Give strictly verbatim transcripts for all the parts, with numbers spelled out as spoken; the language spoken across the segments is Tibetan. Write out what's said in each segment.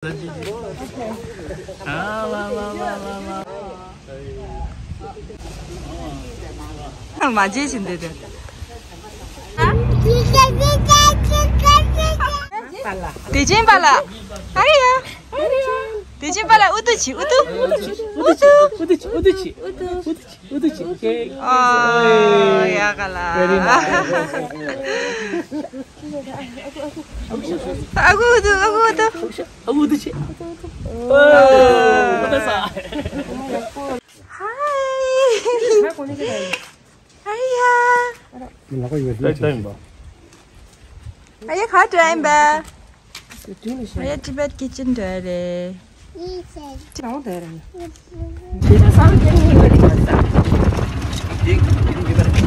ཨ་ལ་ལ་ལ་ལ་ལ། མ་བརྗེད་བཞིན་འདུག་དེ། དེ་ཅན་པ་ལ། ཨ་རེ་ཡ། དེ་ཅན་པ་ལ་ཨུ་ཏུ་ཆི་ཨུ་ཏུ། ཨུ་ཏུ་ཆི་ཨུ་ཏུ། ཨུ་ཏུ་ཆི་ཨུ་ཏུ་ཆི། ཨུ་ཏུ་ཆི། ཨོ་ཡ་ག་ལ། ཨ་གུ་ཨུ་ཏུ། ཨ་གུ་ཨུ་ཏུ། ཨ་གུ་ཨུ་ཏུ་ཆི། ཧའི། ཨ་ཡ། ད་ད་ཡིན་པ། ཨ་ཡ་ག་འདྲ་ཡིན་པ། ཨ་ཡ་Tibet kitchen འདྲ་རེད།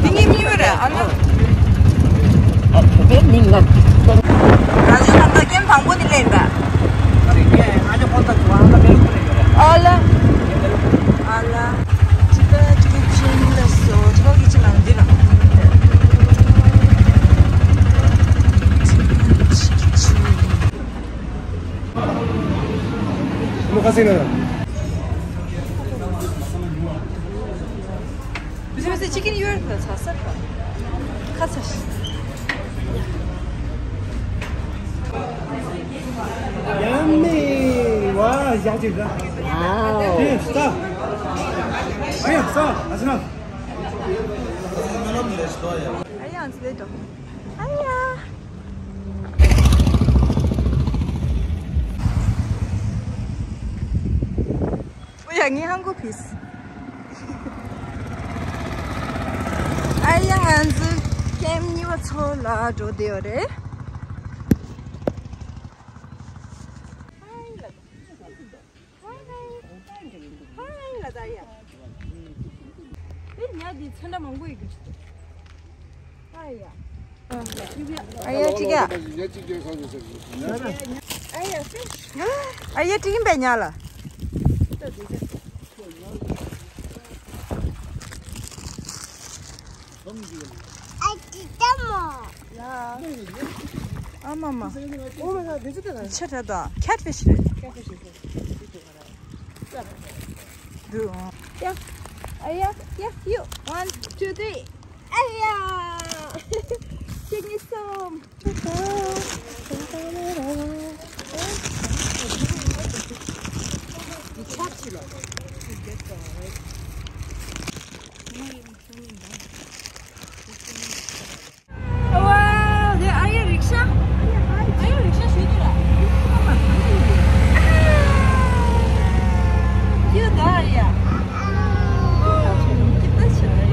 འདི་ངའི་མིང་རེད་ཨ་ན། ཨ་ནི་ང་ཚོའི་ནང་དུ་ཀེམ་དང་པོ་འདི་སླེབས་པ། ཨ་ལ། ཨ་ལ། Tibet kitchen ལ་སོ། Tibet kitchen ལ་འདི་ལ། Yummy! 와, 야, 지금. Wow. 예, stop. 아니야, stop. 마지막. ཨ་ཡ། ཨོ་ཡ། ངའི་ཧང་གོ་ཕིས། ཨ་ཡ། ང་ཚོ་ཀེམ་གཉིས་པ་ཚོ་ལ་འགྲོ་བསྡད་ཡོད་རེད། ཧའི་ལ་ད་ཡ། དེ་ཉ་དེ་ཚོན་ཁྲ་མང་པོ་ཡོད་གི། ཨ་ཡ། ཨ་ཡ་ཅི་ག་ཨ་ཡ་ཅི་ག་ཨ་ཡ་ཅི་གིན་པའི་ཉ་ལ། ཨ་མ་མ། ཆ་ད་ད་ཁེ་ཊི་ཕིཤ་རེད། འདུག་ཡ། ཨ་ཡ། ཡ། ཡུ། One, two, three. ཨ་ཡ། ཁྱེད་གཉིས་སོང་། Wow, there are you rickshaw? Are you rickshaw? Cute, Daria. Oh, कितना अच्छा है।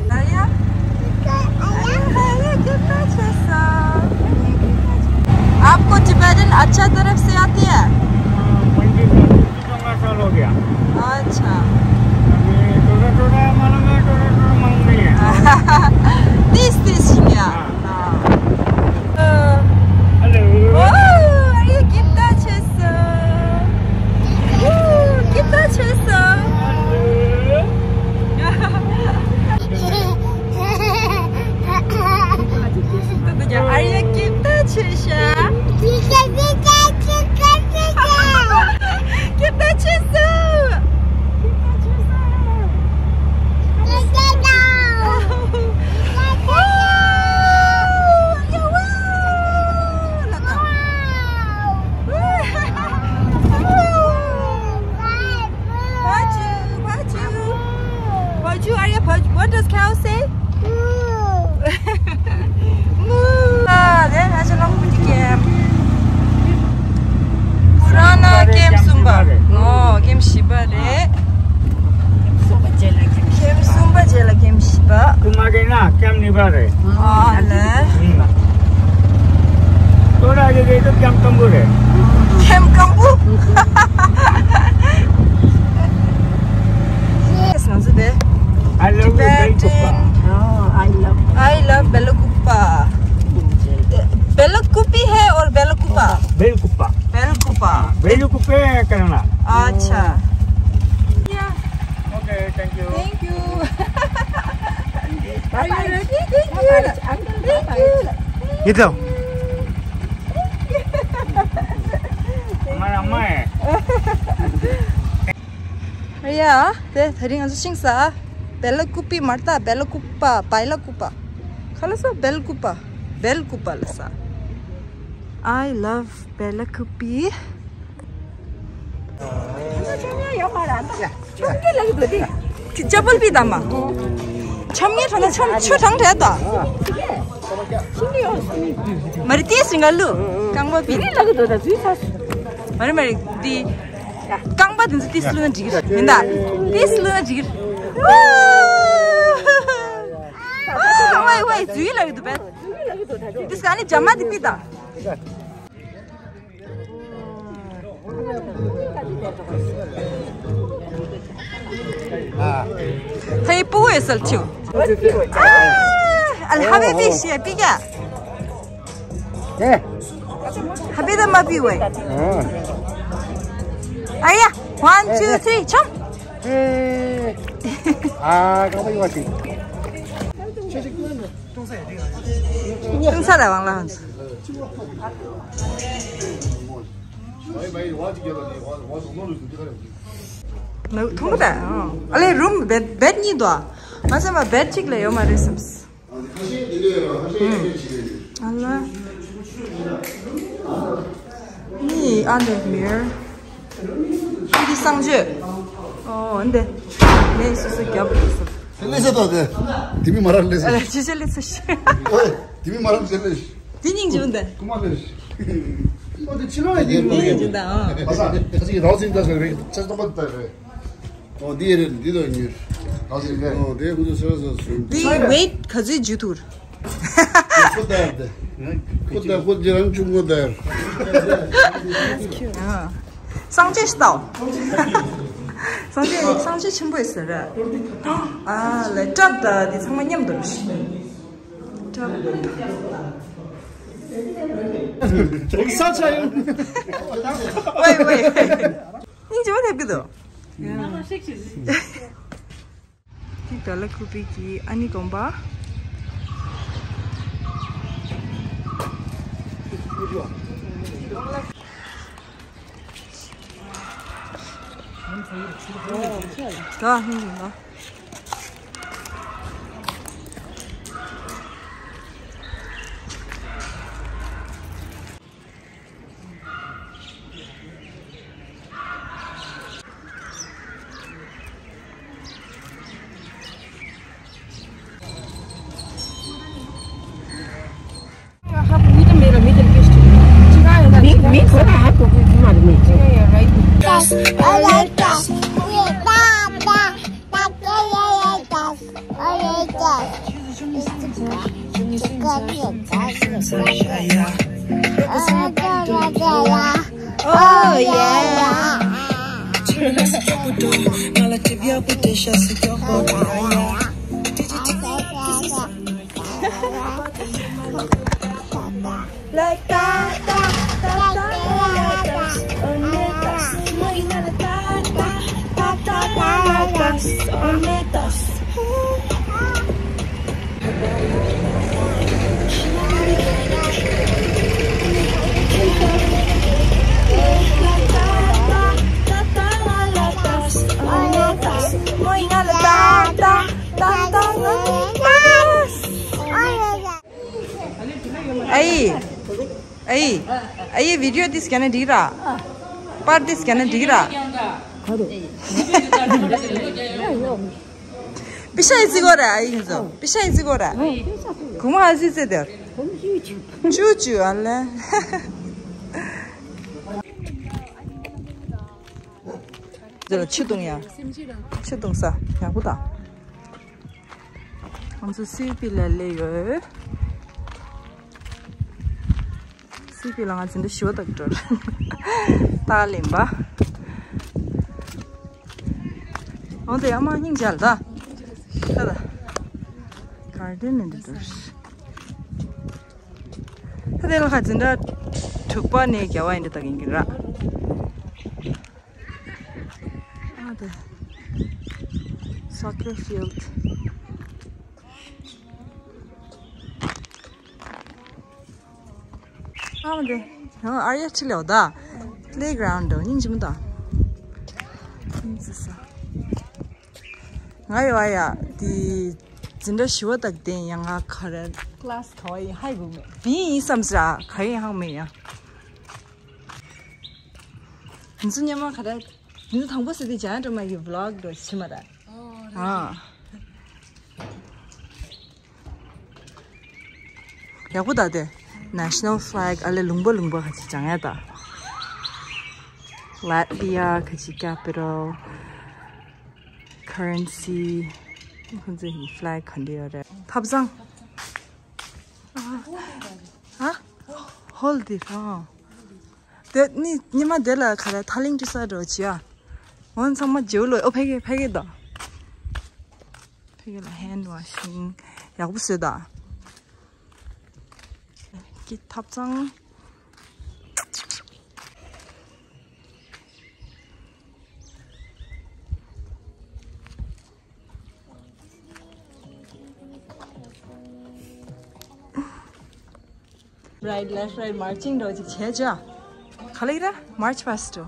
Daria? अरे, अरे, कितना अच्छा सा। आपको टिबेटन अच्छा तरफ से आती है? हाँ, पंडित जी। कितना साल हो गया? अच्छा। अभी थोड़ा थोड़ा मालूम है, थोड़ा थोड़ा मालूम नहीं है। तीस तीस ही है। हाँ। हाँ। हेलो। ओह, अरे कितना अच्छा सा। ओह, कितना अच्छा सा। हेलो। अरे कितना अच्छा सा। कितना अच्छा सा। भाजु, भाजु। भाजु, are you भाजु? What does cow say? moo। moo। ཨ། དེ་ང་ཚོ་གླང་པོ་ཀེམ། པུ་ར་ན་ཀེམ་གསུམ་པ། ཨོ། ཀེམ་བཞི་པ་རེད། ཀེམ་གསུམ་པ་རྗེས་ལ་ཀེམ་བཞི་པ། ཀེམ་གསུམ་པ་རྗེས་ལ་ཀེམ་བཞི་པ། ཀེམ་གཉིས་པ་རེད། ཨ་ལས། ཨུམ། ཀེམ་སྐམ་པོ་རེད། ཀེམ་སྐམ་པོ། ཡེས། ང་ཚོ་དེ། I love you, Tibetan. Oh, I love, I love Belakuppa. Belakupi hai or Belakupa? Belkuppa. Belkuppa. Belkuppe karna. Acha. Yeah. Okay, thank you. Thank you. Are you ready? Thank you. Thank you. ཨི་ཐོ། མ་ར་མ་ཨེ། ཡ། དེ་དེ་རིང་ང་ཚོ་ཤིང་ས། བེ་ལ་ཀུ་པི་མ་རེད་ད། བེ་ལ་ཀུ་པ། བེ་ལ་ཀུ་པ། ག་ལ་ས། བེལ་ཀུ་པ། བེལ་ཀུ་པ་ལ་ས། I love Bella Kupi. ཆོམ་ངེ་ལ་གི་དོ་དེ། ཅ་པལ་པི་དམ་མ། ཆོམ་ངེ་ཁྲོ་ན་ཆོམ་ཆོ་གྲང་འདྲ་དོ། མ་རི་ཏིས་རིང་ག་ལུ། རྐང་པ་པི། ལ་གི་དོ་ད་ཟུས་ས། མ་རི་མ་རི་ཏི། རྐང་པ་དེ་ཚོ་ཏིས་ལུ་ན་འགྲིག་གི་མིན་ད། ཏིས་ལུ་ན་འགྲིག་གི། ཝའི་ཝའི་ཟུས་ལ་གི་དོ་བེ། ཏིས་ག་ནི་ཇ་མ་དི་པི་ད། ཧེ་པུ་ཨེ་སལ་ཐིའུ། ཨ་ལ་ཧ་བེ་པི་ཤེ་པི་ཀ། ཧ་བེ་ད་མ་པི་ཝེ། ཨ་ཡ། One, two, three. ཆོམ། ཨ་ག་བ་ཡོ་ཤི། ཏུང་ས་ར་ཝང་ལ་ཧོན་སུ། ཐུང་ད། ཨ་ལེ་རུམ་བེད་བེད་གཉིས་འདུག་ང་ཚོ་མ་བེད་གཅིག་ལས་ཡོད་མ་རེད་སམ། ཨ་ལ། ནི་ཨ་ནེ་མིར། འདི་གསང་སྤྱོད། ཨོ་འདི། ནས་སོ་སོ་རྒྱབ་དགོས་སོ། དེ་ལས་ས་ཏོ་དེ། དེ་མི་མ་ར་ལས་ས། ཨ་ལ་ཅི་ཅི་ལས་ས་ཤི། ཨོ་དེ་མི་མ་ར་ལས་ལས། དེ་སྙིང་རྗེ་འདི། ཀུ་མ་ལས། ཨོ་དེ་ཕྱི་ལོགས་ཡ་དེ་མི་སྙིང་རྗེ་འདི་ཨ། ཨ་ས་ཁ་ཅིག་རའོ་སིན་ད་ཟེར་རེད། ཆ་སྟོང་པ་ད་རེད། ཨོ་འདི་རེད་འདི་དོ་ཉུར། རའོ་སིན་རེད། ཨོ་དེ་ཁུ་ཚོ་ས་ས་སུ། འདི་ཝེད་ག་ཚོད་འཇུ་ཐུར། ཁོ་ད་དེ། ཁོ་ད་ཁོ་ཇེ་རང་ཆུང་ངོ་ད། ཨ། སངས་རྒྱས་ཤི་ཏའོ། སངས་རྒྱས་སངས་རྒྱས་ཆེན་པོ་ཡིན་ཟེར་ར། ཨ་ལེ་ཀྲབ་ད་དེ་ཚང་མ་མཉམ་དུ་རེད། ཀྲབ། ས་ཆ་ཡོད། ཝེ་ཝེ། སྙིང་རྗེ་མོ་ཐེབས་ཀྱི་འདུག་ཡ། དེ་བེ་ལ་ཀུ་པི་གི་ཨ་ནི་དགོན་པ། ད་ཧིན་ཧིན་ལ། Oh yeah. ཨའི། ཨའི། ཨའི་བི་ཌི་ཡོ་འདི་སྐྱེ་ན་འགྲིག་ར། པར་འདི་སྐྱེ་ན་འགྲིག་ར། པི་ཤ་ཡི་ཙི་གོ་ར་ཨའི་ཡིན་ཙོ། པི་ཤ་ཡི་ཙི་གོ་ར། གུང་ཨ་ཟི་ཙི་དེར། ཅུ་ཅུ་ཨ་ལེ། འདི་ལ་ཆུ་བཏུང་ཡ། ཆུ་བཏུང་ས་ཡག་པོ་དང་། ང་ཚོ་སི་པི་ལ་སླེབས་ཡོད། སི་པི་ལ་ང་འཛིན་གྲྭ་བཞི་པ་དག་འགྲོ་རེད། ཏཱ་ལིན་པ། འོ་དེ་ཡ་མ་སྙིང་རྗེ་ལ་ད། ད་ད། གར་ཌེན་ནས་འགྲོ་རེད། ད་དེ་ལ་ཁ་འཛིན་གྲྭ་དྲུག་པ་ནས་བརྒྱད་པ་ཡིན་འདྲ་ད་གིན་གིན་ར། ཨ་དེ། soccer field. ཨ་མ་དེ། ཨ་ཡ་ཁྲི་ལེའོ་ད། Playground འདྲ་སྙིང་རྗེ་མོ་ད། ང་ཡོད་ཨ་ཡ། དེ་འཛིན་གྲྭ་བཞི་པ་དག་དེ་ཡང་ང་ག་རེ་class ག་བ་ཡིན་ཧ་གོ་མེད། བི་ཡིན་བསམ་ཟེར་ཨ་ག་ཡིན་ཧ་གོ་མེད་ཡ། འཛིན་གྲྭ་སྔོན་མ་ག་རེ། འཛིན་གྲྭ་དང་པོ་ཟེར་དེ་ཇ་ཡང་སྒྲོལ་མ་གི་vlog འདྲ་བྱེད་མ་ར། ཨ། ཡག་པོ་ད་དེ། National flag ཨ་ལེ་ལུང་པ་ལུང་པ་ག་ཅིག་ཅང་ཡ་ད། Latvia ག་ཅིག་capital currency ཁོང་ཚོའི་flag ག་འདྲ་ཡོད་རེད། ཐབ་ཚང་། ཨ། ཧོལ་དེ་རང་། དེ་ནི་ཉི་མ་དེ་ལ་ག་རེ་ཐ་ལིང་ཏི་ས་འགྲོ་བྱེད་ཨ། འོན་ཚང་མ་ཇེའུ་ལོ་ཨོ་ཕ་གི་ཕ་གི་ད། ཕ་གི་ལ་hand washing ཡག་པོ་བཟོས་ད། ཀི་ཐབ་ཚང་། Right, left, right, marching འདྲ་ཅིག་བྱས་ཅ། ག་ལེ་ར་march past འདྲ།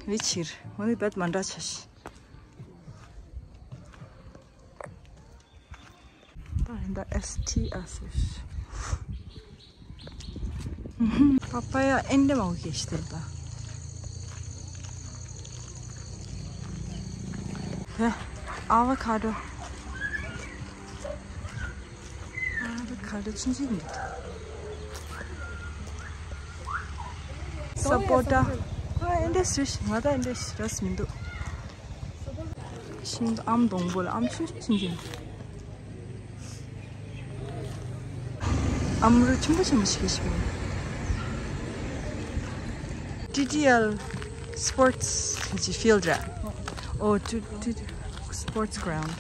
བི་ཕྱིར་འོ་ནི་བེད་མ་འདྲ་ཆ་ཤི། ད་ཧིན་ད་S T S Papaya ཨེན་དེ་མ་འོ་ཁེ་ཤི་དེ་ད། ཧེ། Avocado. Avocado ཆུང་ཆུང་འདུག Sapota. ཨ་ཨེན་དེ་ཤི་ང་ད་ཨེན་དེ་ཤི་ར་སི་མི་འདུག་ཤིང་ཨམ་སྡོང་པོ་ལ་ཨམ་ཆུང་ཆུང་ཆུང་ཆུང་། ཨམ་རུ་ཆེན་པོ་ཆེན་པོ་ཞིག་གི་ཞིག་ཡིན། T T L sports གི་field ར། ཨོ་ཏུ་ཏུ་sports ground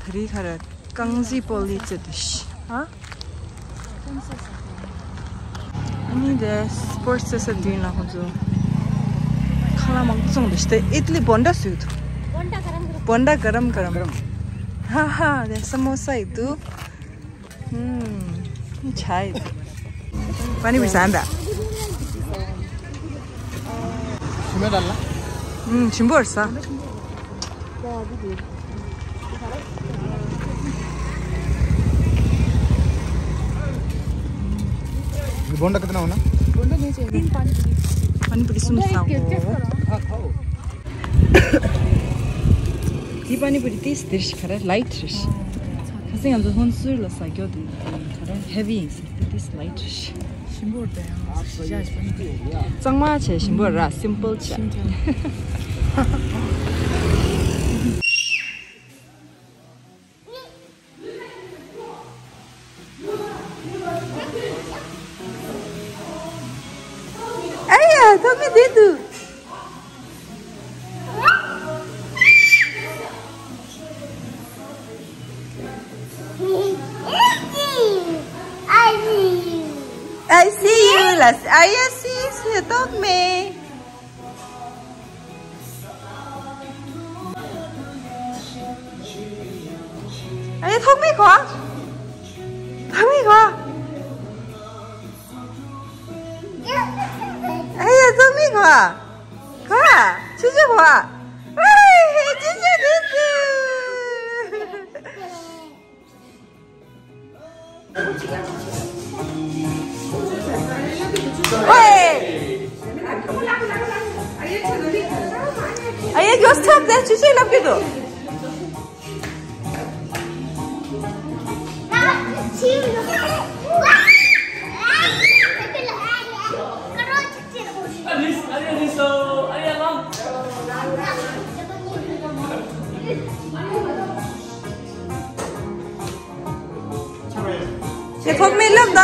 ད་རེས་ཁ་ར་རྐང་རྩེད་སྤོ་ལོ་རྩེད་དུ་ཤི། ཨ། ཨ་ནི་དེ་སི་པོར་ཊི་རྩེད་ས་དེ་ཡིན་ལ་ཁོང་ཚོ་ཁ་ལག་མང་པོ་བཙོང་འདུག་དེ་ཨིད་ལི་བོན་ཌ་སུ་ཡོད་འདུག་བོན་ཌ་ག་རམ་ག་རམ། ཧ་ཧ། དེ་སམ་མོ་ས་ཡོད་འདུག་ཧུམ། ཆ་ཡོད། པ་ནི་བི་ཟན་ད། ཞིམ་པོ་རེད་ལ། ཨུམ། ཞིམ་པོ་རེད་ས། ये बोंडा कितना होना? बोंडा नहीं चाहिए। तीन पानी पूरी। पानी पूरी सुन सा वो। हाँ, खाओ। ये पानी पूरी तीस दृश्य खरा लाइट दृश्य। खसे हम तो होन सुर ला सा क्यों दिन खरा heavy. This light ཞིམ་པོ་རེད་ཡང་ཞིམ་པོ་རེད། སིམ་པལ་བྱས། ཨ་ཡ། ཐོག་མེད་དེ་འདུག I see you ལ། I see you ཐོག་མེད། ཨ་ཡ། ཐོག་མེད་གོ། ཐོག་མེད་གོ། ཨ་ཡ། ཐོག་མེད་གོ། གོ། ཆུ་ཆུ་གོ། ཨ་ཡ། ཆུ་ཆུ་ཆུ་ཆུ། ཨོའེ། ཨ་ཡ། གྱོ་སྟོབ་དེ་ཆུ་ཆུ་ལབ་ཀྱི་འདུག་དེ་ཐོག་མེད་ལབ་ད།